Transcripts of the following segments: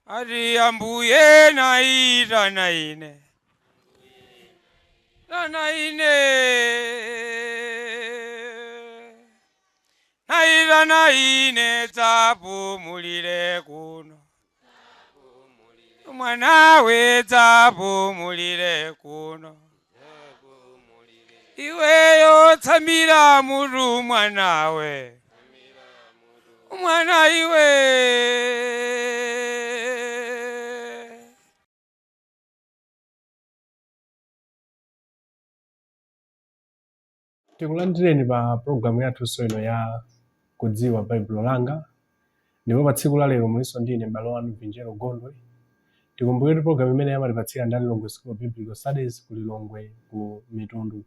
Ati Ambuye naitana ine, tana ine, naitana ine, dzapumulire kuno, mwanawe dzapumulire kuno, iweyo tsamira mutu mwanawe, mwana iwe. Tikulandireni pa programu yathunso ino ya Kudziwa Baibulo Langa, ndipo pa tsiku la lero mulinso ndi ine m'bale wanu Vinjero Gondwe. Tikumbukire kuti programu imeneyi amatipatsira ndi a Lilongwe School of Biblical Studies ku Lilongwe ku Mitundu.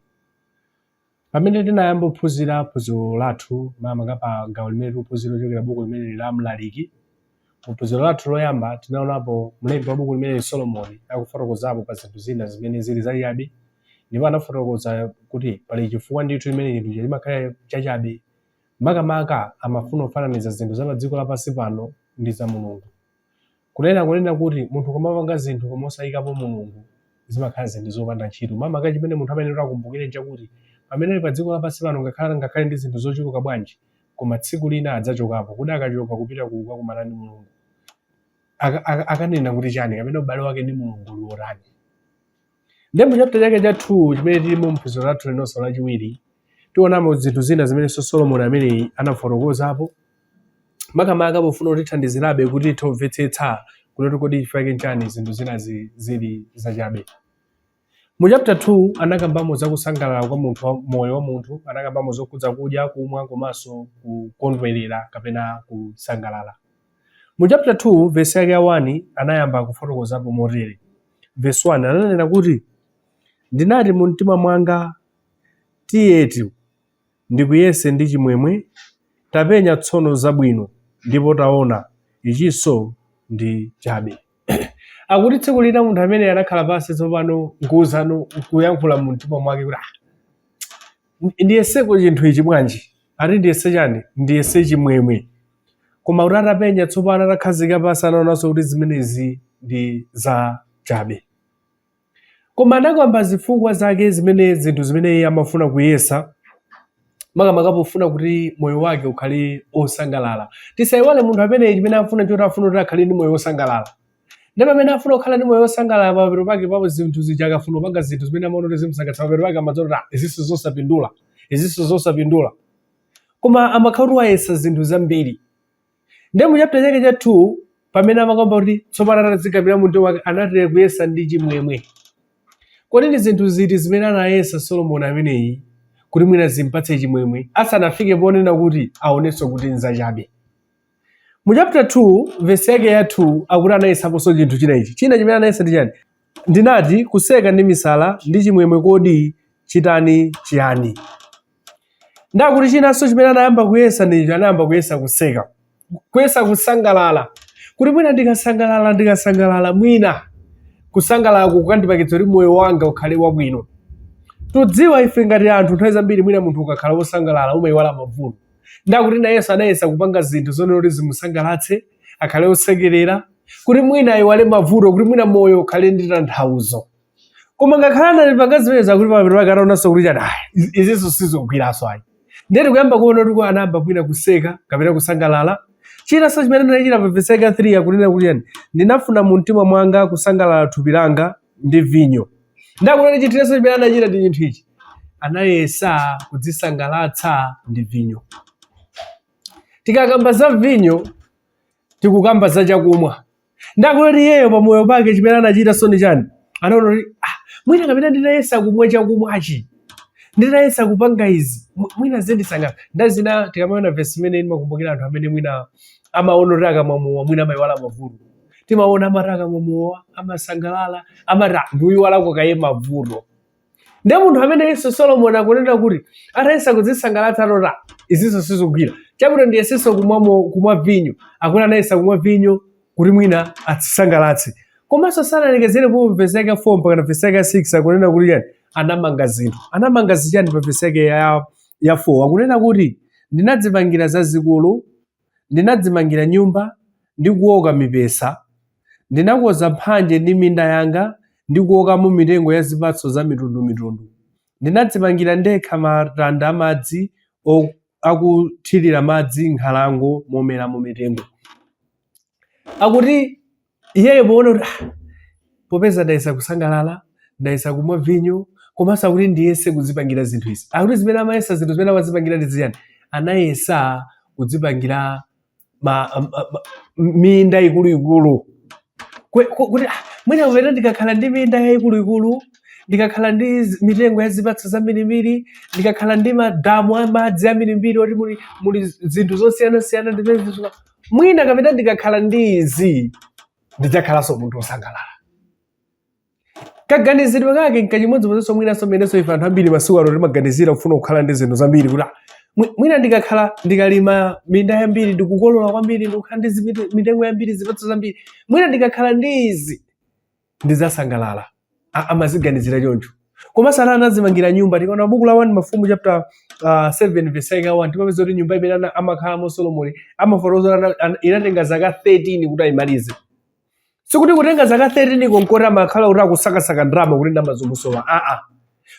Pamene tinayamba kuphunzira phunziro lathu, makamaka pa gawo limene tikuphunzira kuchokera buku limeneli la Mlaliki, mu phunziro lathu loyamba tinaonapo mlembi wa buku limeneli Solomoni akufotokozapo pa zinthu zina zimene zili zachabe, ndipo anafotokoza kuti pali chifukwa ndithu chimene chinthu chimakhala chachabe. Makamaka amafuna kufananiza zinthu za padziko lapansi pano ndi za Mulungu. Kunena kuti munthu ukamapanga zinthu koma osayikapo Mulungu zimakhala zinthu zopanda ntchito. Makamaka chimene munthu amayenera kuti akumbukire nchakuti pamene ali padziko lapansi pano ngakhale angakhale ndi zinthu zochuluka bwanji koma tsiku lina adzachokapo. Kodi akachoka kupita kukakumana ndi Mulungu akanena kuti chani kapena ubale wake ndi Mulungu uli wotani? Ndiye mu chapter chake cha 2 chimene tilimo mphunziro lathu linonso lachiwiri, tionamo zinthu zina zimenenso Solomoni ameneyi anafotokozapo, makamaka pofuna kutithandizirabe kuti tithe kumvetsetsa kuti kodi chifukwa chake nchani zinthu zinazi zili zachabe. Mu chapter 2 anakambamo za kusangalala kwa munthu wa, moyo wa munthu, anakambamo zokhudza kudya, kumwa komanso kukondwerera kapena kusangalala. Mu chapter 2 vesi yake ya 1 anayamba kufotokozapo motere. Vesi 1 ananena kuti, Ndinati mu mtima mwanga, tiyetu ndikuyese ndi chimwemwe, tapenya tsono zabwino, ndipo taona, ichinso ndi chabe. Akuti tsiku lina munthu amene anakhala pansi tsopano nkuuzano nkuyankhula mu mtima mwake kuti ah, ndiyeseko chinthu ichi bwanji? Ati ndiyese chani? Ndiyese chimwemwe. Koma kuti atapenya tsopano atakhazika pansi anaonanso kuti zimenezi ndi za chabe. Koma anakamba zifukwa zake zimene zinthu zimene iye amafuna kuyesa, makamaka pofuna kuti moyo wake ukhale osangalala. Tisayiwale munthu amene chimene afuna choti afuna kuti akhale ndi moyo wosangalala. Ndi pamene afuna kukhala ndi moyo wosangalala pamapeto pake papo zinthu zija akafuna kupanga zinthu zimene amaona kuti zimusangalatsa pamapeto pake amadziwa kuti ah, izinso zosapindula, izinso zosapindula. Koma amakhala kuti wayesa zinthu zambiri. Ndiye mu chapter chake cha 2 pamene amakamba kuti tsopano atadzikamira mu mtima wake anati kuyesa ndi chimwemwe. Kodi ndi zinthu ziti zimene anayesa Solomoni ameneyi kuti mwina zimpatse chimwemwe asanafike ponena kuti aonenso kuti nzachabe? Mu chapter 2 vesi yake ya 2 akuti anayesaponso chinthu china ichi. China chimene anayesa ndi chani? Ndinati kuseka ndi misala ndi chimwemwe kodi chitani chiyani? Ndakuti chinanso chimene anayamba kuyesa ndi anayamba kuyesa kuseka, kuyesa kusangalala, kuti mwina ndikasangalala ndikasangalala mwina kusangalala kukandipangitsa kuti moyo wanga ukhale wabwino. Tudziwa ife ngati anthu nthawi zambiri mwina munthu ukakhala wosangalala umayiwala mavuto. Ndakuti nayenso anayesa kupanga zinthu zonena kuti zimusangalatse, akhale wosekerera, kuti mwina ayiwale mavuto, kuti mwina moyo ukhale ndi tanthauzo. Koma ngakhale anapanga zimenezo akuti pamapeto pake anaonanso kuti chani, ah, izinso sizogwiranso ayi. Ndiye tikuyamba kuona kuti anayamba mwina kuseka kapena kusangalala. Chinanso chimene anachita pa vesi yake ya 3 akunena kuti chani, ndinafuna mu mtima mwanga kusangalala thupi langa ndi vinyo. Ndakuti chinthu chinanso chimene anachita ndi chinthu ichi, anayesa kudzisangalatsa ndi vinyo. Tikakamba za vinyo tikukamba za chakumwa. Ndakuti iyeyo pamoyo pake chimene anachitanso ndi chani? Anaona kuti ah, mwina kapena nditayesa kumwa chakumwachi, nditayesa kupanga izi, mwina zindisangalatsa. Ndazina tikamaona vesi imene ndimakumbukira anthu amene mwina amaona kuti akamwa mowa mwina amayiwala mavuto. Timaona amati akamwa mowa amasangalala, amati ah, ndikuyiwalako kaye mavuto. Ndiye munthu amenenso Solomoni akunena kuti atayesa kudzisangalatsa anati ah, izinso sizigwira. Chabwino ndiyesenso kumwa vinyo. Akuti anayesa kumwa vinyo kuti mwina adzisangalatse. Komanso sanalekezere pompo vesi yake ya 4 mpaka vesi yake ya 6 akunena kuti chani? Anamanga zinthu. Anamanga zichani pa vesi yake ya 4 akunena kuti ndinadzipangira zazikulu, ndinadzimangira nyumba ndi kuoka mipesa. Ndinakonza mphanje ndi minda yanga, ndi kuokamo mitengo ya zipatso za mitundumitundu. Ndinadzipangira ndekha matanda amadzi akuthirira madzi nkhalango momeramo mitengo. Akuti iyeyo poona kuti ah, popeza ndayesa kusangalala, ndayesa kumwa vinyo, komanso akuti ndiyese kudzipangira zinthu izi. Akuti zimene amayesa, zinthu zimene amadzipangira ndi ziyani? Anayesa kudzipangira minda ikuluikulu, kuti ah, mwina kapena ndikakhala ndi minda yaikuluikulu, ndikakhala ndi mitengo ya zipatso zambirimbiri, ndikakhala ndi madamu a madzi ambirimbiri oti muli zinthu zosiyanasiyana ndimene mwina kapena ndikakhala ndi izi ndidzakhalanso munthu wosangalala. Kaganizidwe kake nkachimodzimodzinso mwinanso mmenenso ife anthu ambiri masiku ano timaganizira kufuna kukhala ndi zinthu zambiri, kuti ah, mwina ndikakhala ndikalima minda yambiri, ndikukolola kwambiri, ndikukhala ndi mitengo yambiri, zipatso zambiri, mwina ndikakhala ndi izi ndidzasangalala. Amaziganizira choncho. Komanso ana anadzimangira nyumba. Tikaona buku la 1 Mafumu chapter 7 verse yake 1, timapeza kuti nyumba imene amakhalamo Solomoni, amafotokoza inatenga zaka 13 kuti ayimalize. Sikuti kutenga zaka 13 konkoti amakhala kuti akusakasaka ndalama kuti ndalama zomusowa, aa,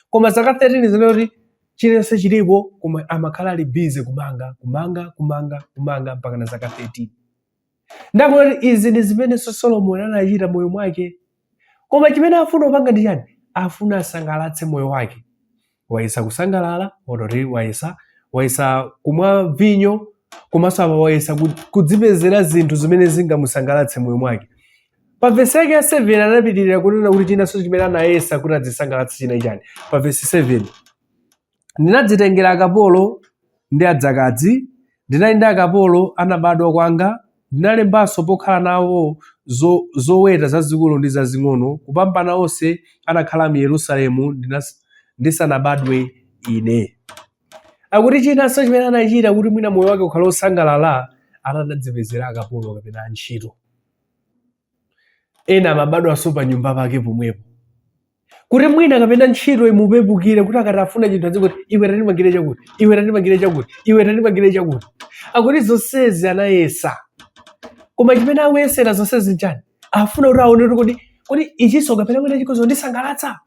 koma zaka 13 zinoti chilichonse chilipo, koma amakhala ali busy kumanga, kumanga, kumanga, kumanga mpaka na zaka 13. Ndakuti izi ndi zimenenso Solomoni anachita moyo mwake. Koma chimene afuna kupanga ndi chani? Afuna asangalatse moyo wake. Wayesa kusangalala, wonoti wayesa kumwa vinyo, komanso apa wayesa kudzipezera zinthu zimene zingamusangalatse moyo mwake. Pa vesi yake ya 7 anapitirira kunena kuti chinanso chimene anayesa kuti adzisangalatse china chani? Pa vesi 7, ndinadzitengera akapolo ndi adzakazi, ndinali ndi akapolo anabadwa kwanga, ndinalembanso pokhala nawo zoweta zazikulu ndi zazing'ono, kupambana onse anakhala mu Yerusalemu ndisanabadwe ine. Akuti chinanso chimene anachita kuti mwina moyo wake ukhale wosangalala, anadzipezera akapolo kapena antchito. Ena amabadwanso pa nyumba pake pomwepo, kuti mwina kapena ntchito imupepukire, kuti akati afuna chinthu adzikuti, "Iwe tandipangire chakuti, iwe tandipangire chakuti, iwe tandipangire chakuti." Akuti zonsezi anayesa, koma chimene akuyesera zonsezi nchani? Afuna kuti aone kuti kodi ichinso kapena mwina chikhoza kundisangalatsa.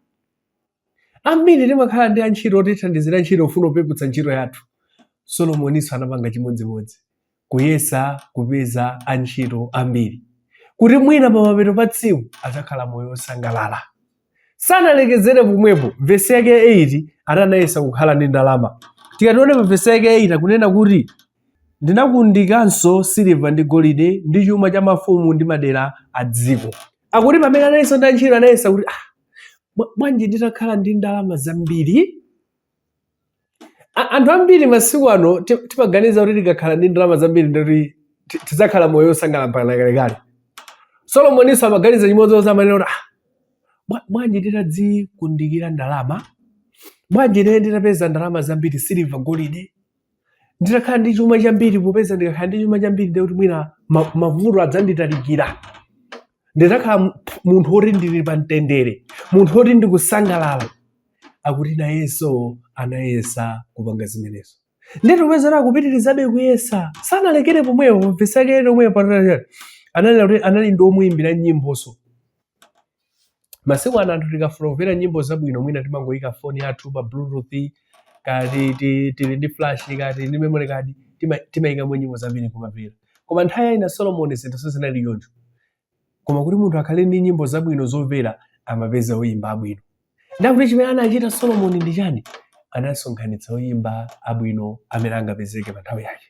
Ambiri timakhala ndi antchito otithandizira ntchito kufuna kupeputsa ntchito yathu. Solomoninso anapanga chimodzimodzi, kuyesa kupeza antchito ambiri kuti mwina pamapeto pa tsiku adzakhala moyo wosangalala. Sanalekezere pomwepo. Vesi yake ya 8 ati anayesa kukhala ndi ndalama. Tikatione pa vesi yake ya 8, akunena kuti, ndinakundikanso siliva ndi golide ndi chuma cha mafumu ndi madera a dziko. Akuti pamene analinso ndi antchito, anayesa kuti ah, bwanji nditakhala ndi ndalama zambiri? Anthu ambiri masiku ano timaganiza kuti tikakhala ndi ndalama zambiri ndikuti tidzakhala moyo wosangalala mpaka kalekale. Solomoninso amaganiza chimodzimodzi, amanena kuti ah, bwanji nditadzikundikira ndalama, bwanji ine nditapeza ndalama zambiri, siliva, golide, nditakhala ndi chuma chambiri, popeza ndikakhala ndi chuma chambiri ndikuti mwina mavuto adzanditalikira, ndidzakhala munthu woti ndili pa mtendere, munthu woti ndikusangalala. Akuti nayenso anayesa kupanga zimenezo. Ndiye tikupeza akupitirizabe kuyesa, sanalekere pomwepo. Vesi yake yomweyo patali ananena kuti anali ndi omuyimbira nyimboso. Masiku ano anthu tikafuna kumvera nyimbo zabwino, mwina timangoyika foni yathu pa Bluetooth, kati tili ndi flash, kati ndi memory card, timayikamo nyimbo zambiri kumamvera. Koma nthawi ya ina Solomon zinthu sizinali choncho. Koma kuti munthu akhale ndi nyimbo zabwino zomvera, amapeza oyimba abwino. Ndakuti chimene anachita Solomon ndi chani? Anasonkhanitsa oyimba abwino amene angapezeke pa nthawi yake,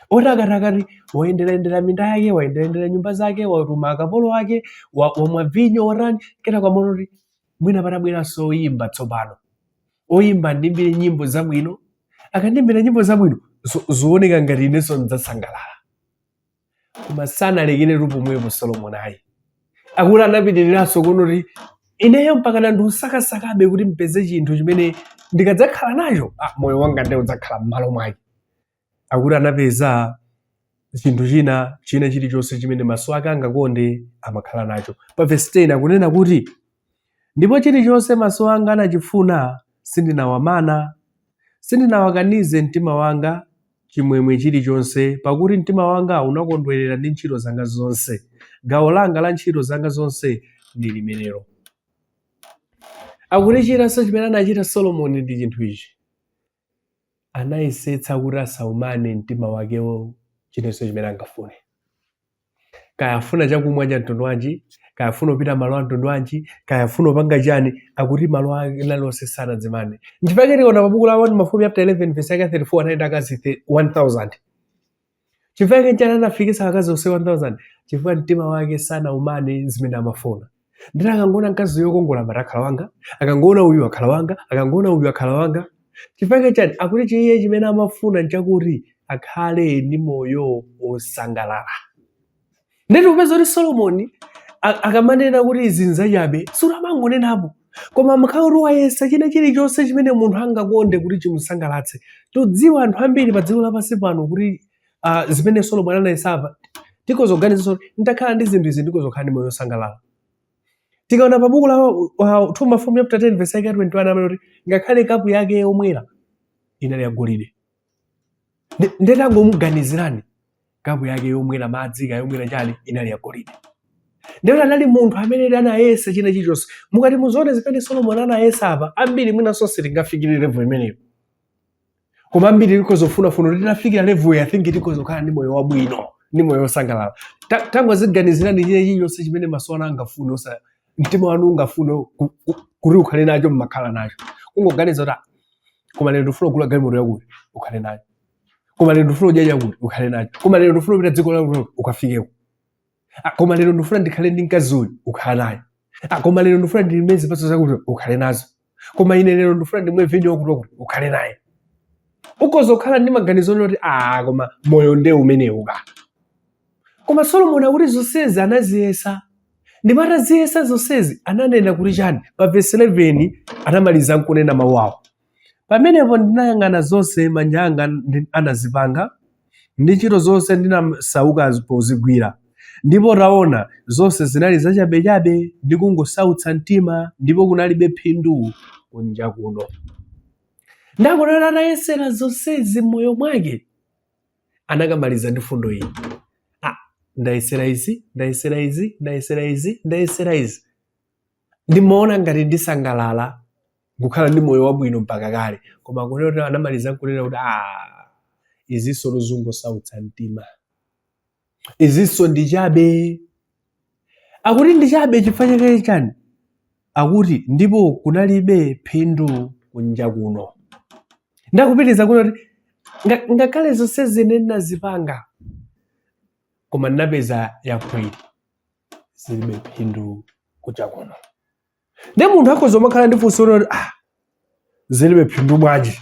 oti akati wayenderayendera minda yake, wayenderayendera nyumba zake, watuma akapolo ake, wamwa vinyo, watani, kenako amaona kuti mwina patabweranso oyimba tsopano, oyimba andiimbire nyimbo zabwino, akandiimbira nyimbo zabwino zooneka ngati inenso ndidzasangalala. Koma sanalekeretu pomwepo Solomon ayi. Akuti anapitiriranso kuona kuti ineyo mpaka ndiusakasakabe kuti mpeze chinthu chimene ndikadzakhala nacho, ah, moyo wanga ndiye udzakhala m'malo mwake. Akuti anapeza chinthu china chilichonse chimene maso ake angakonde amakhala nacho. Pa verse 10 akunena kuti, ndipo chilichonse maso anga anachifuna sindinawamana, sindinawakanize mtima wanga chimwemwe chilichonse, pakuti mtima wanga unakondwerera ndi ntchito zanga zonse. Gawo langa la ntchito zanga zonse ndi limenelo. Akuti chinanso chimene anachita Solomoni ndi chinthu ichi. Anayesetsa kuti asaumane mtima wakewo chinenso chimene angafune. Kaya afuna chakumwa cha mtundu wanji, kaya afuna kupita malo a mtundu wanji, kaya afuna kupanga chani, akuti malo aliwonse sanadzimane. Nchifukwa chake tikaona pa buku la 1 Mafumu chapter 11 verse yake 34 anali ndi akazi 1000. Chifukwa chake nchani anafikisa akazi onse 1000? Chifukwa mtima wake sanaumane zimene amafuna. Ndina akangoona mkazi yokongola amati akhala wanga, akangoona uyu akhala wanga, akangoona uyu akhala wanga. Chifukwa chake chani? Akuti chiye chimene amafuna nchakuti akhale ndi moyo wosangalala. Ndeti kupeza kuti Solomoni akamanena kuti izi nzachabe, suti amangonenapo. Koma amakhala kuti wayesa china chilichonse chimene munthu angakonde kuti chimusangalatse. Tudziwa anthu ambiri pa dziko lapansi pano kuti zimene Solomoni anayesa apa, tikhoza kuganiza kuti nditakhala ndi zinthu izi ndikhoza kukhala ndi moyo wosangalala. Tikaona pa buku la 2 Mafumu chapter 10 verse yake ya 21 amene kuti ngakhale kapu yake yomwera inali yagolide. Ndeti angomuganizirani kapu yake yomwera madzi kaya yomwera chani inali yagolide. Ndeti anali munthu amene anayesa china chilichonse. Mukati muzione zimene Solomoni anayesa apa, ambiri mwinanso sitingafikire level imeneyo. Koma ambiri tikhoza kufunafuna kuti titafikira level iyi, I think tikhoza kukhala ndi moyo wabwino, ndi moyo wosangalala. Tangoziganizirani china chilichonse chimene maso anu angafune, osa mtima wanu ungafune kuti ukhale nacho, mmakhala nacho. Kungoganiza kuti, koma lero ndifuna kugula galimoto yakuti, ukhale nayo. Koma lero ndifuna kudya chakuti, ukhale nacho. Koma lero ndifuna kupita dziko lakuti, ukafikeko. Koma lero ndifuna ndikhale ndi mkazi uyu, ukhale naye. Koma lero ndifuna ndilime zipatso zakuti, ukhale nazo. Koma ine lero ndifuna ndimwe vinyo wakuti wakuti, ukhale naye. Ukhoza kukhala ndi maganizo oti koma moyo nde umenewu ka. Koma Solomoni akuti zonsezi anaziyesa. Ndipo ataziyesa zonsezi ananena kuti chani? Pa verse 11 anamaliza nkunena mawu awo. Pamenepo ndinayang'ana zonse manja anga anazipanga, ndi ntchito zonse ndinasauka pozigwira. Ndipo taona, zonse zinali zachabechabe ndi kungosautsa mtima, ndipo kunalibe phindu kunja kuno. Ndakunena atayesera zonsezi m'moyo mwake, anakamaliza ndi fundo iyi. Ndayesera izi, ndayesera izi, ndayesera izi, ndayesera izi. Ndimaona ngati ndisangalala kukhala ndi moyo wabwino mpaka kale. Koma kunena kuti anamaliza nkunena kuti izinso zingosautsa mtima. Izinso ndi chabe. Akuti ndi chabe chifukwa chake chani? Akuti ndipo kunalibe phindu kunja kuno. Ndakupitiriza kunena kuti ngakhale zonse zine ndinazipanga, koma ndinapeza yankho ili, zilibe phindu kunja kuno. Ndi munthu akhoza kumakhala ndi funso loti, zilibe phindu bwanji?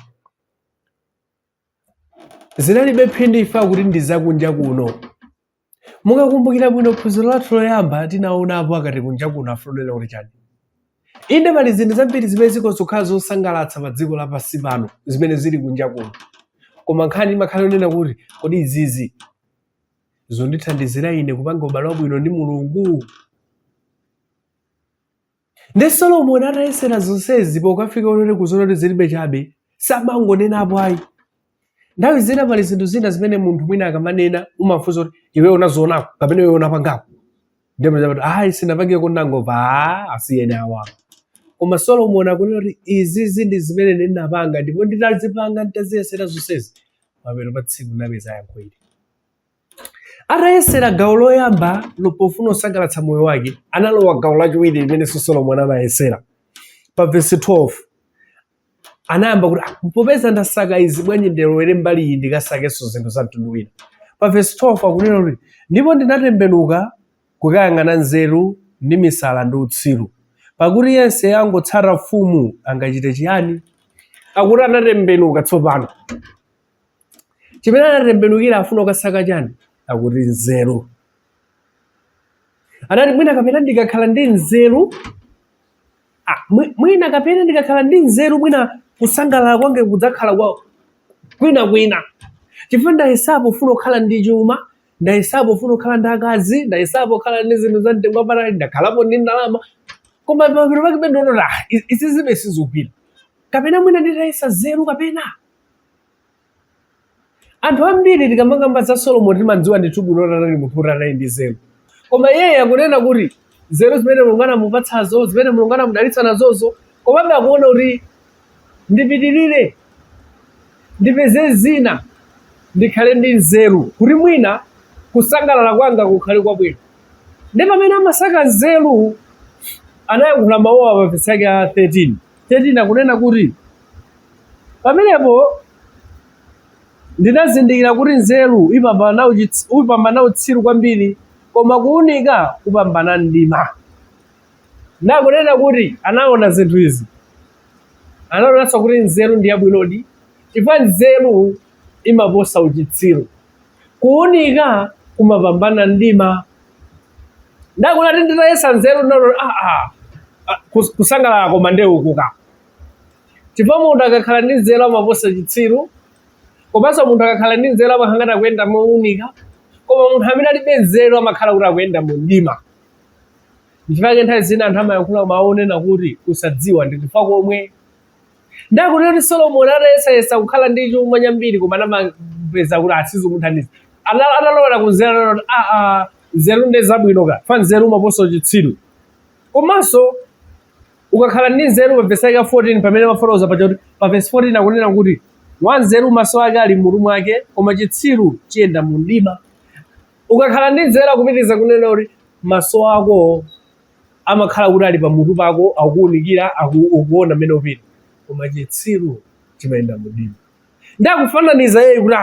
Zinalibe phindu ife akuti ndi zakunja kuno. Mukakumbukira bwino phunziro lathu loyamba tinaonapo akati kunja kuno afunira kuti chani. Inde pali zinthu zambiri zimene zikhoza kukhala zosangalatsa pa dziko lapansi pano zimene zili kunja kuno. Koma nkhani imakhala yonena kuti kodi izizi zondithandizira ine kupanga ubale wabwino ndi Mulungu? Ndi Solomoni atayesera zonsezi pokafika kuti kuzoona kuti zilibe chabe, samangonenapo ayi. Nthawi zina pali zinthu zina zimene munthu mwina akamanena umafunsa kuti iwe unazionako kapena iwe unapangako. Ndipo zapati ayi sinapangeko ndangomva, asiyeni awa. Koma Solomoni akunena kuti izizi ndi zimene ndinapanga ndipo nditazipanga nditaziyesera zonsezi mapeto pa tsiku ndinapeza yankho ili. Atayesera gawo loyamba pofuna kusangalatsa moyo wake, analowa gawo lachiwiri limenenso Solomoni anayesera. Pa verse 12 anayamba kuti, popeza ndasaka izi bwanji ndilowere mbali iyi ndikasakenso zinthu za mtundu wina. Pa verse 12 akunena kuti ndipo ndinatembenuka kukayang'ana nzeru ndi misala ndi utsiru, pakuti yense angotsata mfumu angachite chiyani? Akuti anatembenuka tsopano. Chimene anatembenukira afuna kukasaka chani? Akuti nzeru. Anati mwina kapena ndikakhala ndi nzeru, mwina kapena ndikakhala ndi nzeru, mwina kusangalala kwange kudzakhala kwa kwina kwina. Chifukwa ndayesapo kufuna kukhala ndi chuma, ndayesapo kufuna kukhala ndi akazi, ndayesapo kukhala ndi zinthu za mtengo wapatali, ndakhalapo ndi ndalama, koma pamapeto pake ndiona kuti, izi zibe sizikugwira. Kapena mwina nditayesa nzeru kapena. Anthu ambiri tikamakamba za Solomoni timadziwa ndithu bwino kuti anali munthu woti anali ndi nzeru. Koma iyeyo akunena kuti nzeru zimene Mulungu anamupatsazo, zimene Mulungu anamudalitsa nazozo, komabe akuona kuti ndipitirire, ndipeze zina, ndikhale ndi nzeru kuti mwina kusangalala kwanga kukhale kwabwino. Ndi pamene amasaka nzeru anayankhula mawu awa pa vesi yake ya 13. 13 akunena kuti pamenepo ndinazindikira kuti nzeru ipambana utsiru kwambiri, koma kuunika kupambana mdima. Nakunena kuti anaona zinthu izi, anaonanso kuti nzeru ndi yabwinodi, chifukwa nzeru imaposa uchitsiru, kuunika kumapambana mdima. Ndakuona kuti nditayesa nzeru ndinaona kusangalala koma nde ukuka, chifukwa munthu akakhala ndi nzeru amaposa chitsiru, komanso munthu akakhala ndi nzeru amakhala ngati akuyenda mowunika, koma munthu amene alibe nzeru amakhala kuti akuyenda mu mdima. Nchifukwa chake nthawi zina anthu amayankhula mawu onena kuti kusadziwa ndi kufa komwe. Ndakunena kuti Solomoni atayesayesa kukhala ndi chuma chambiri koma anamapeza kuti asizimuthandiza. Atalowera ku nzeru anaona kuti nzeru ndi zabwino ka, fa nzeru umaposa uchitsiru. Komanso ukakhala ndi nzeru, pa vesi yake ya 14 pamene mafotokoza paja kuti pa vesi 14 akunena kuti wanzeru maso ake ali m'mutu mwake, koma chitsiru chiyenda mu mdima. Ukakhala ndi nzeru akupitiriza kunena kuti maso ako amakhala kuti ali pamutu pako, akuwunikira, ukuona mmene upita, koma chitsiru chimayenda mu mdima. Ndakufananiza yeye kuti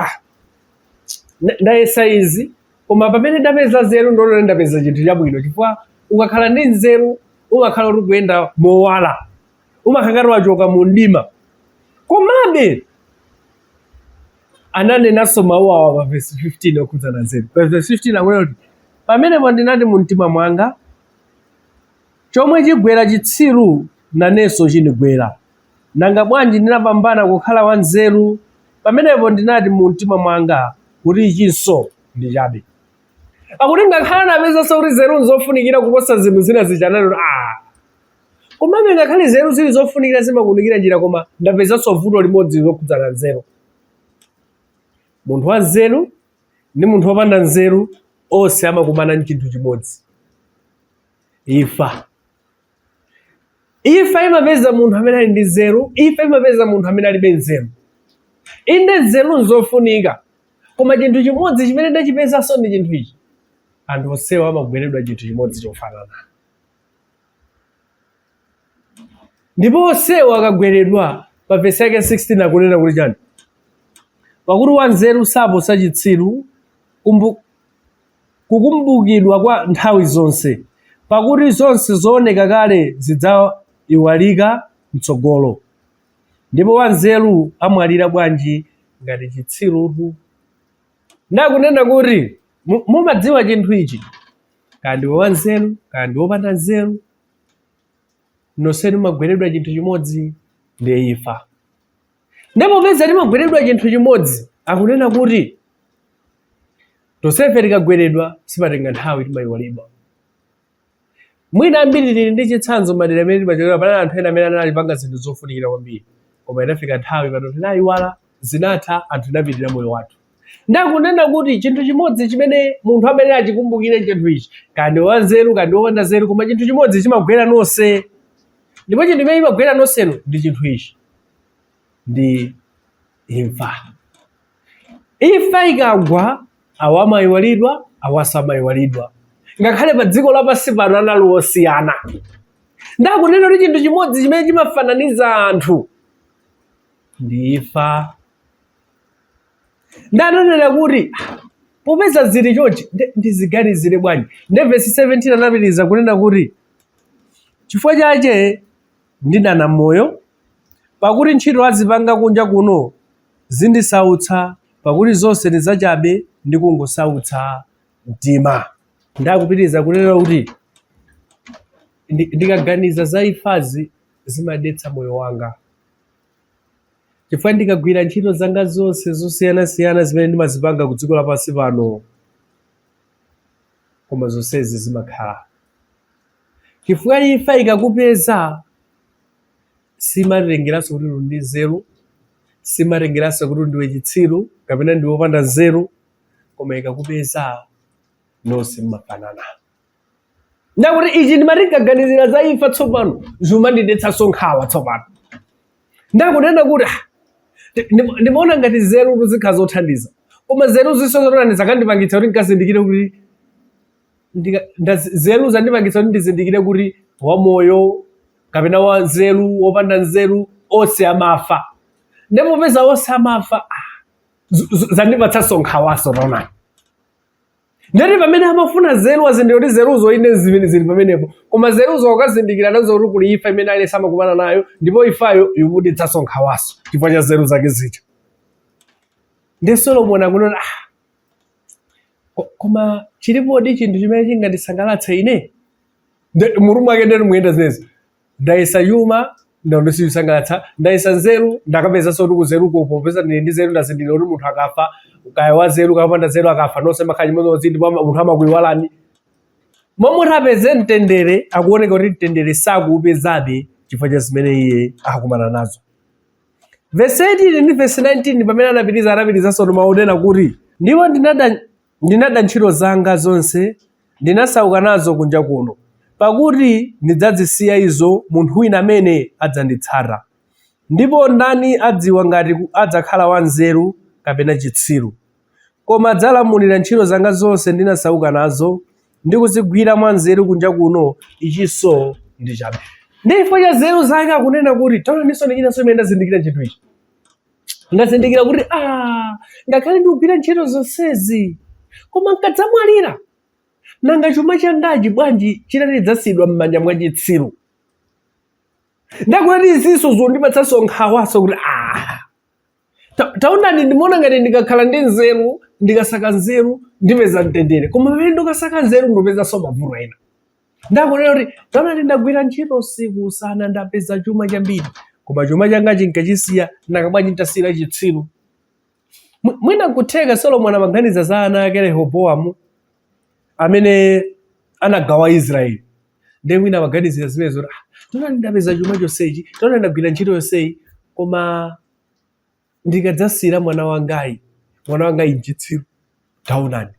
ndayesa izi, koma pamene ndapeza nzeru ndiona kuti ndapeza chinthu chabwino, chifukwa ukakhala ndi nzeru umakhala kuti ukuyenda mowala, umakhala ngati wachoka mu mdima. Komabe ananenanso mawu awa pa vesi 15 okhudzana nzeru. Pa vesi 15 akunena kuti pamenepo ndinati mu mtima mwanga, chomwe chigwera chitsiru nanenso chindigwera, nanga bwanji ndinapambana kukhala wanzeru? Pamenepo ndinati mu mtima mwanga kuti ichinso ndi chabe. Akuti ngakhale anapezanso kuti nzeru nzofunikira kuposa zinthu zina zija, anati kuti komabe ngakhale nzeru zili zofunikira zimakuunikira njira, koma ndapezanso vuto limodzi lokhudzana nzeru. Munthu wa nzeru ndi munthu wopanda nzeru onse amakumana ndi chinthu chimodzi, imfa. Imfa imapeza munthu amene ali ndi nzeru, imfa imapeza munthu amene alibe nzeru. Inde nzeru nzofunika, koma chinthu chimodzi chimene ndachipezanso ndi chinthu ichi, anthu onsewa amagweredwa chinthu chimodzi chofanana. Ndipo onsewa akagweredwa, pa vesi yake 16 akunena kuti chani? Pakuti wanzeru saposa chitsiru, kukumbukidwa kwa nthawi zonse, pakuti zonse zooneka kale zidzaiwalika mtsogolo. Ndipo wanzeru amwalira bwanji ngati chitsirutu? Ndakunena kuti mumadziwa chinthu ichi, kaya ndiwe wanzeru kaya ndiwe wopanda nzeru, nonsenu mumagweredwa chinthu chimodzi, ndiye imfa. Ndipo popeza timagweredwa chinthu chimodzi, akunena kuti tonsefe tikagweredwa sipatenga nthawi timayiwalidwa. Mwina ambiri tili ndi chitsanzo madera amene timachokera, panali anthu ena amene analipanga zinthu zofunikira kwambiri, koma inafika nthawi pano tinayiwala, zinatha, anthu tinapitirira moyo wathu. Ndakunena kuti chinthu chimodzi chimene munthu amene achikumbukire chinthu ichi, kaya ndi wanzeru kaya ndi wopanda nzeru, koma chinthu chimodzi chimagwera nonse, ndipo chinthu chimene chimagwera nonsenu ndi chinthu ichi, ndi imfa. Imfa ikagwa, awa amayiwalidwa, awanso amayiwalidwa, ngakhale pa dziko lapansi pano anali osiyana. Ndakunena kuti chinthu chimodzi chimene chimafananiza anthu ndi imfa. Ndanenera kuti popeza zili chonchi, ndiziganizire bwanji? Nde vesi 17 anapitiriza kunena kuti chifukwa chache ndidana moyo, pakuti ntchito azipanga kunja kuno zindisautsa, pakuti zonse ndi zachabe ndi kungosautsa mtima. Ndakupitiriza kunena kuti ndikaganiza za imfazi zimadetsa moyo wanga, chifukwa ndikagwira ntchito zanga zonse zosiyanasiyana zimene ndimazipanga ku dziko lapansi pano, koma zonsezi zimakhala chifukwa imfa ikakupeza simatengeranso kuti uli ndi nzeru, simatengeranso kuti ndiwe chitsiru kapena ndiwe wopanda nzeru, koma ikakupeza nonse mmafanana. Ndakuti ichi ndimati ndikaganizira za imfa tsopano zimandidetsanso nkhawa tsopano. Ndakunena kuti ah, ndimaona ngati nzeru zikhala zothandiza, koma nzeru zinso zotani zakandipangitsa kuti ndikazindikire kuti nzeru zandipangitsa kuti ndizindikire kuti wamoyo kapena wa nzeru wopanda nzeru onse amafa. Ndipo popeza onse amafa, ah, zandipatsanso nkhawaso. Taonani, ndati pamene amafuna nzeru azindikira kuti nzeruzo ine zimene zili pamenepo, koma nzeruzo akazindikira nazo kuti kuli imfa imene aliyense amakumana nayo, ndipo imfayo ikumudetsanso nkhawaso chifukwa cha nzeru zake zija. Ndi Solomoni akunena, ah, koma chilipodi chinthu chimene chingandisangalatse ine? Mutu mwake ndeti muyenda zimenezo. Ndayesa chuma, ndaona sichisangalatsa. Ndayesa nzeru, ndakapezanso kuti kunzeruko, popeza ndili ndi nzeru, ndazindikira kuti munthu akafa, kaya wa nzeru kaya wopanda nzeru, akafa nonse makhala chimodzimodzi, ndipo munthu amakuyiwalani. Momwe apeze mtendere, akuoneka kuti mtendere sakuupezabe chifukwa cha zimene iye akukumana nazo. Verse 18 ndi verse 19, pamene anapitiriza, anapitirizanso mawu onena kuti, ndipo ndinada ntchito zanga zonse ndinasauka nazo kunja kuno, pakuti ndidzazisiya izo munthu wina amene adzanditsata. Ndipo ndani adziwa ngati adzakhala wanzeru kapena chitsiru? Koma adzalamulira ntchito zanga zonse ndinasauka nazo, ndi kuzigwira mwanzeru kunja kuno, ichinso ndi chabe. Ndi chifukwa cha nzeru zake akunena kuti, taonaninso ndi chinanso imene ndazindikira chinthu ichi. Ndazindikira kuti ngakhale ndikugwira ntchito zonsezi, koma nkadzamwalira, nanga chuma changachi bwanji chitati chidzasiyidwa m'manja mwa chitsiru? Ndakuti izinso zondipatsanso nkhawaso kuti taonani, ndimaona ngati ndikakhala ndi nzeru, ndikasaka nzeru ndipeza mtendere, koma pamene ndikasaka nzeru ndipezanso mavuto ena. Ndakunena kuti taonani, ndagwira ntchito usiku usana, ndapeza chuma chambiri, koma chuma changa chinkachisiya, nanga bwanji ntasiyira chitsiru? Mwina nkutheka Solomoni amaganiza za ana ake Rehobowamu amene anagawa Israeli. Ndiye mwina amaganizira zimenezo kuti taonani, ndapeza chuma chonsechi, taonani, ndagwira ntchito yonseyi, koma ndikadzasiyira mwana wangayi, mwana wangayi nchitsiru. Taonani,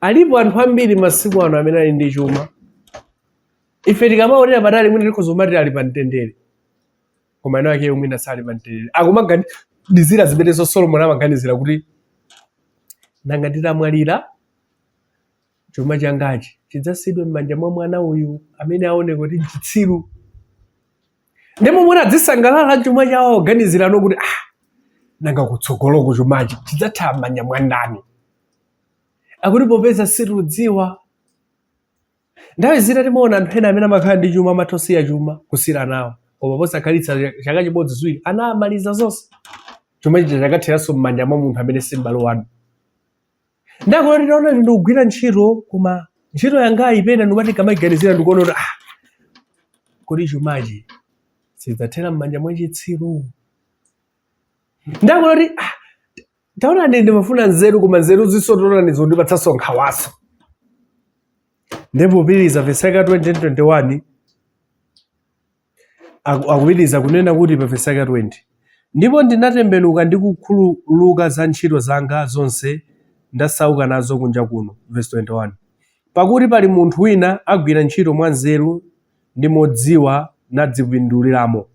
alipo anthu ambiri masiku ano amene ali ndi chuma. Ife tikamaonera patali mwina tikhoza kumati ali pa mtendere, koma ena ake mwina sali pa mtendere. Akumaganizira zimenezo Solomoni amaganizira kuti nanga nditamwalira chuma changachi chidzasiyidwe m'manja mwa mwana uyu amene aoneka kuti nchitsiru. Ndipo mwina adzisangalala chuma chawo, aganizirano kuti nanga kutsogoloko chumachi chidzatha m'manja mwa ndani? Akuti popeza sitikudziwa. Nthawi zina timaona anthu ena amene amakhala ndi chuma amatha kusiya chuma kusiyira nawo, koma posakhalitsa chaka chimodzi ziwiri ana amaliza zonse, chuma chija chakatheranso m'manja mwa munthu amene si m'bale wanu. Ndakuti taona, ndikugwira ntchito, koma ntchito yangayi pena ndimati kamayiganizira ndikuona kuti kodi chumachi sidzathera m'manja mwa chitsiru? Ndakuti taona, ndimafuna nzeru, koma nzeru zinso taonani zondipatsanso nkhawaso. Ndipo popitiriza vesi yake 20 21 akupitiriza kunena kuti pa vesi yake 20, ndipo ndinatembenuka ndi kukhululuka za ntchito zanga zonse ndasauka nazo kunja kuno. Vesi 21, pakuti pali munthu wina agwira ntchito mwa nzeru ndi modziwa nadzipinduliramo,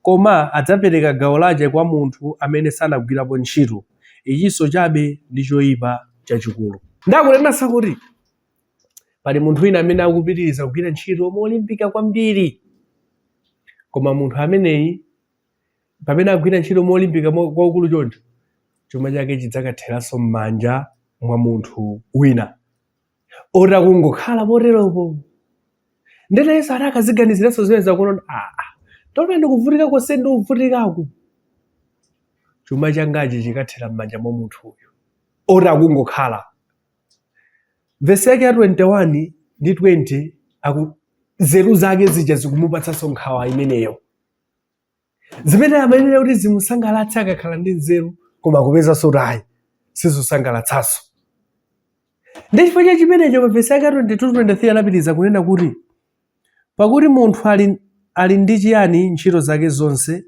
koma adzapereka gawo lace kwa munthu amene sanagwirapo ntchito. Ichinso chabe ndi choyipa chachikulu. Ndakunenanso kuti pali munthu wina amene akupitiriza kugwira ntchito molimbika kwambiri, koma munthu ameneyi pamene agwira ntchito molimbika kwakukulu choncho, chuma chake chidzakatheranso m'manja mwa munthu wina oti akungokhala poteropo. Ndene Yesu ati akaziganiziranso zimene zakuona, taona ndikuvutika konse ndikuvutikaku, chuma changachi chikathera m'manja mwa munthu uyu oti akungokhala. Vesi yake ya 21 ndi 20, nzeru zake zija zikumupatsanso nkhawa imeneyo, zimene amayenera kuti zimusangalatse akakhala ndi nzeru, koma akupezanso kuti ayi, sizosangalatsanso. Ndi chifukwa cha chimenecho pa vesi yake ya 22 23 anapitiriza kunena kuti, pakuti munthu ali ndi chiyani ntchito zake zonse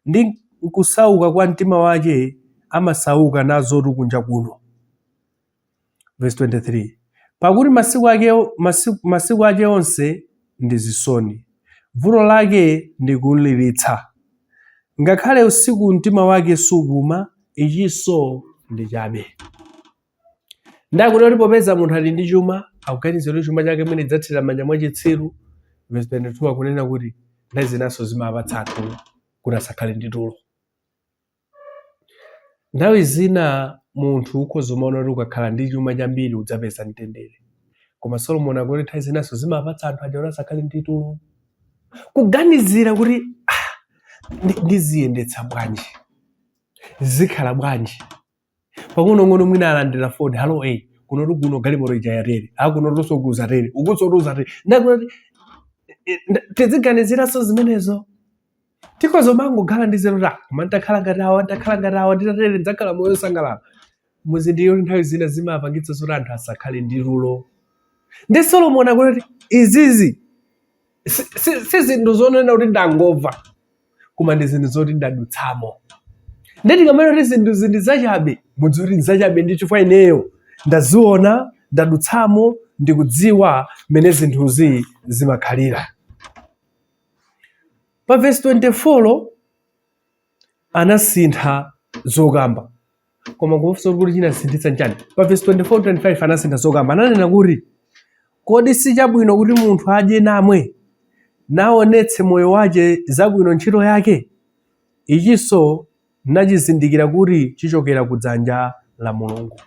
ndi nkusauka kwa mtima wake amasauka nazotu kunja kuno? Verse 23. Pakuti masiku ake, masiku ake onse ndi zisoni, vuto lake ndi kumliritsa. Ngakhale usiku mtima wake supuma, ichinso ndi chabe. Ndakuti kuti popeza munthu ali ndi chuma, akuganiza kuti chuma chake mwina chidzathera m'manja mwa chitsiru. Verse 22 akunena kuti nthawi zinanso zimapatsa anthu kuti asakhale ndi tulo. Nthawi zina munthu ukhoza kumaona kuti ukakhala ndi chuma chambiri udzapeza mtendere. Koma Solomon akuti nthawi zinanso zimapatsa anthu aja kuti asakhale ndi tulo. Kuganizira kuti ah, ndiziyendetsa bwanji, zikhala bwanji. Pang'onong'ono mwina alandira foni, halo eh, kunotu kuno galimoto ija yatere, ah kunotunso kuzatere, ukunso tuzatere. Ndakuti tiziganiziranso zimenezo. Tikhoza kumangokhala ndi nzeru ta koma nditakhala ngati awa, nditakhala ngati awa, nditatere ndidzakhala moyo wosangalala. Muzindikire kuti nthawi zina zimapangitsa zoti anthu asakhale ndi tulo. Ndi Solomon akuti izizi si zinthu zonena kuti ndangomva, koma ndi zinthu zoti ndadutsamo. Ndiye tikamanena kuti zinthuzi ndi zachabe, mudziwe kuti ndi zachabe ndi chifukwa ineyo ndaziona, ndadutsamo, ndikudziwa mmene zinthuzi zimakhalira. Pa vesi 24 anasintha zokamba, koma kufunsa kuti chinasinthitsa nchani? Pa vesi 24 25 anasintha zokamba, ananena kuti kodi si chabwino kuti munthu adye namwe, naonetse moyo wache zabwino ntchito yake? Ichinso nachizindikira kuti chichokera ku dzanja la Mulungu.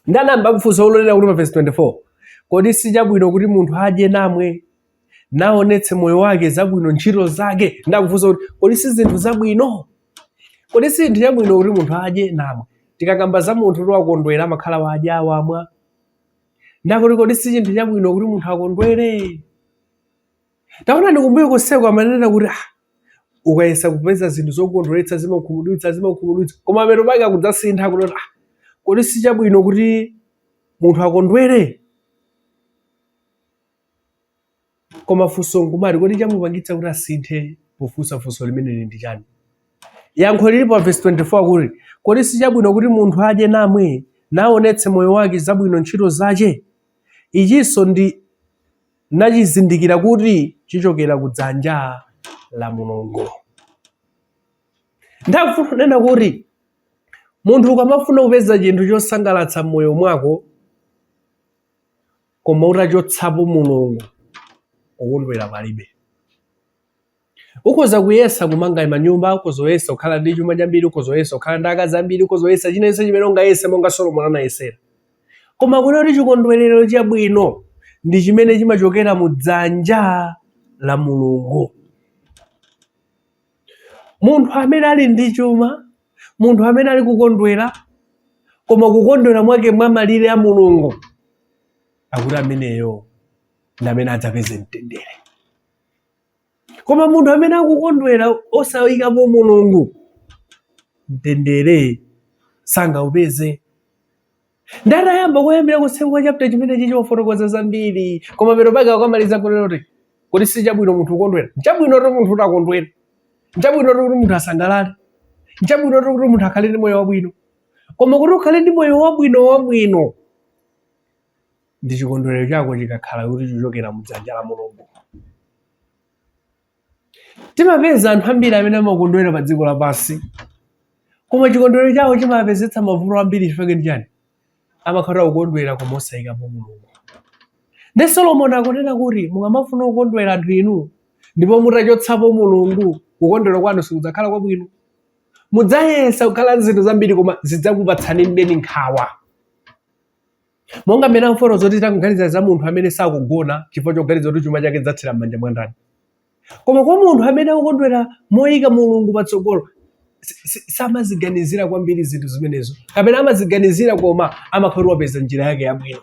Ndanamba kufunsa ulonena kuti pa vesi 24, kodi si chabwino kuti munthu adye namwe, naonetse moyo wake zabwino ntchito zake? Ndakufunsa kuti kodi si zinthu zabwino? Kodi si chinthu chabwino kuti munthu adye namwe? Tikakamba za munthu kuti wakondwera amakhala wadya wamwa. Ndakuti kodi si chinthu chabwino kuti munthu akondwere? Taonani kumbuyo konseko amanena kuti ah, ukayesa kupeza zinthu zokondweretsa zimakukhumudwitsa zimakukhumudwitsa, koma mapeto pake akudzasintha kuti ah, kodi si chabwino kuti munthu akondwere? Koma funso nkumati kodi chamupangitsa kuti asinthe pofunsa funso limeneli ndi chani? Yankho lilipo pa vesi 24 kuti kodi si chabwino kuti munthu adye namwe, naonetse moyo wake zabwino ntchito zache? Ichinso ndi nachizindikira kuti chichokera ku dzanja la Mulungu. Ndakufuna kunena kuti munthu ukamafuna kupeza chinthu chosangalatsa m'moyo mwako koma utachotsapo Mulungu, kukondwera palibe. Ukhoza kuyesa kumanga manyumba, ukhoza kuyesa kukhala ndi chuma chambiri, ukhoza kuyesa kukhala ndi akazi ambiri, ukhoza kuyesa china chimene ungayese monga Solomon anayesera. Koma kunena kuti chikondwerero chabwino ndi chimene chimachokera mu dzanja la Mulungu. Munthu amene ali ndi chuma, munthu amene ali kukondwera, koma kukondwera mwake mwa malire a Mulungu, akuti ameneyo ndi amene adzapeze mtendere. Koma munthu amene akukondwera osayikapo Mulungu, mtendere sangaupeze. Ndatayamba kuyambira kutseko kwa chapter chimenechi chimafotokoza zambiri, koma pero pake akamaliza kunena kuti kodi si chabwino munthu kukondwera? Nchabwino kuti munthu utakondwera, nchabwino kuti munthu asangalale, nchabwino kuti munthu akhale ndi moyo wabwino. Koma kuti ukhale ndi moyo wabwino wabwino ndi chikondwerero chako chikakhala kuti chichokera mudzanja la Mulungu. Timapeza anthu ambiri amene amakondwera pa dziko lapansi, koma chikondwerero chawo chimapezetsa mavuto ambiri. Chifukwa ndi chani? Amakhala kukondwera koma osayikapo Mulungu. Ndi Solomon akunena kuti mukamafuna kukondwera anthu inu ndipo mutachotsapo Mulungu, kukondwera kwanu sikudzakhala kwabwino. Mudzayesa kukhala ndi zinthu zambiri koma zidzakupatsani mbeni nkhawa. Monga mmene amfotokoza kuti tangoganiza za munthu amene sakugona chifukwa choganiza kuti chuma chake chidzathera m'manja mwa ndani. Koma kwa munthu amene akukondwera moyika Mulungu patsogolo, samaziganizira kwambiri zinthu zimenezo, kapena amaziganizira koma amakhala kuti wapeza njira yake yabwino.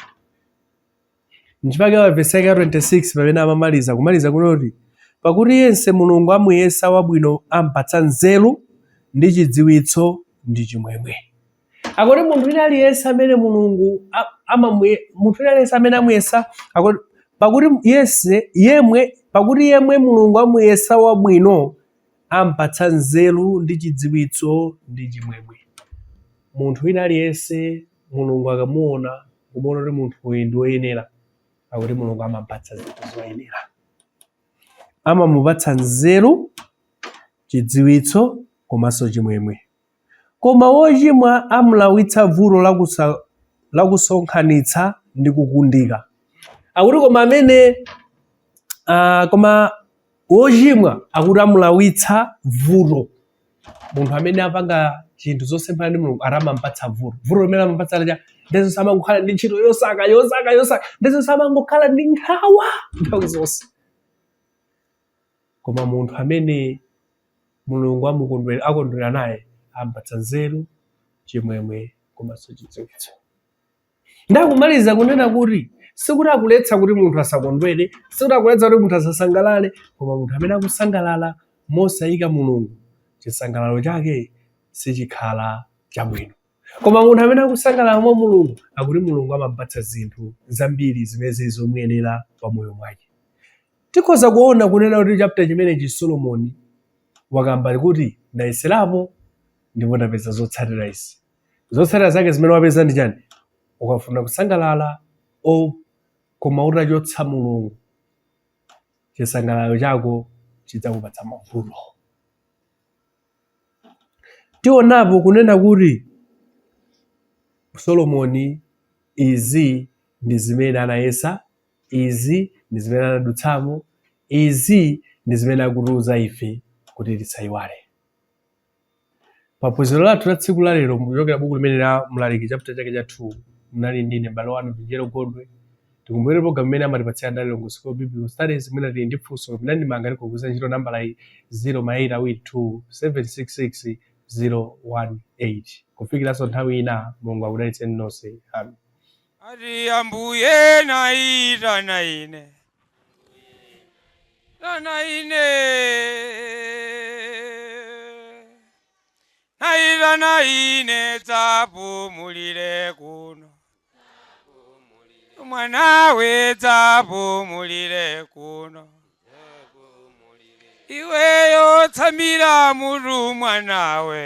Nchifukwa pa vesi yake ya 26 pamene amamaliza kumaliza kunoti pakuti yense Mulungu amuyesa wabwino ampatsa nzeru ndi chidziwitso ndi chimwemwe. Akuti munthu wina aliyense amene Mulungu munthu wina aliyense amene amuyesa, akuti pakuti yense yemwe pakuti yemwe Mulungu amuyesa wabwino ampatsa nzeru ndi chidziwitso ndi chimwemwe. Munthu wina aliyense Mulungu akamuona Kumuona kuti munthu uyu ndi woyenera, akuti Mulungu amamupatsa zinthu zoyenera, amamupatsa nzeru, chidziwitso komanso chimwemwe. Koma wochimwa amulawitsa vuto lakusonkhanitsa ndi kukundika. Akuti koma amene koma wochimwa akuti amulawitsa vuto. Munthu amene apanga chinthu zosemphana ndi Mulungu amamupatsa vuto. Vuto limene amamupatsa lija ndezonse amangokhala ndi ntchito yosaka yosaka yosaka, ndezonse amangokhala ndi nkhawa nthawi zonse. Koma munthu amene Mulungu akondwera naye amupatsa nzeru, chimwemwe komanso chidziwitso. Ndakumaliza kunena kuti sikuti akuletsa kuti munthu asakondwere, sikuti akuletsa kuti munthu asasangalale, koma munthu amene akusangalala mosayika Mulungu, chisangalalo chake sichikhala chabwino. Koma munthu amene akusangalala mwa Mulungu, akuti Mulungu amamupatsa zinthu zambiri zimene zili zomuyenera pa moyo mwake. Tikhoza kuona kunena kuti chapter chimenechi Solomoni wakamba kuti ndayeserapo ndipo ndapeza zotsatira izi. Zotsatira zake zimene wapeza ndi chani? Ukafuna kusangalala koma utachotsa Mulungu, chisangalalo chako chidzakupatsa mavuto. Tionapo kunena kuti Solomoni izi ndi zimene anayesa, izi ndi zimene anadutsamo, izi ndi zimene akutiuza ife kuti tisayiwale. Paphunziro lathu la tsiku la lero kuchokera buku limene la Mlaliki chapter chake cha 2, munali ndine m'bale wanu Vinjero Gondwe. Tikumbukire program imene amatipatsira Ndalilongwe School of Biblical Studies. Mwina tili ndi funso kapena ndemanga, tikugwiritsa ntchito nambala iyi 0 8 2 766 018. Kufikiranso nthawi ina, Mulungu akudalitseni nonse. Amen. Ati Ambuye naitana ine, tana ine, naitana ine, dzapumulire kuno mwanawe, dzapumulire kuno iweyo, tsamira mutu mwanawe.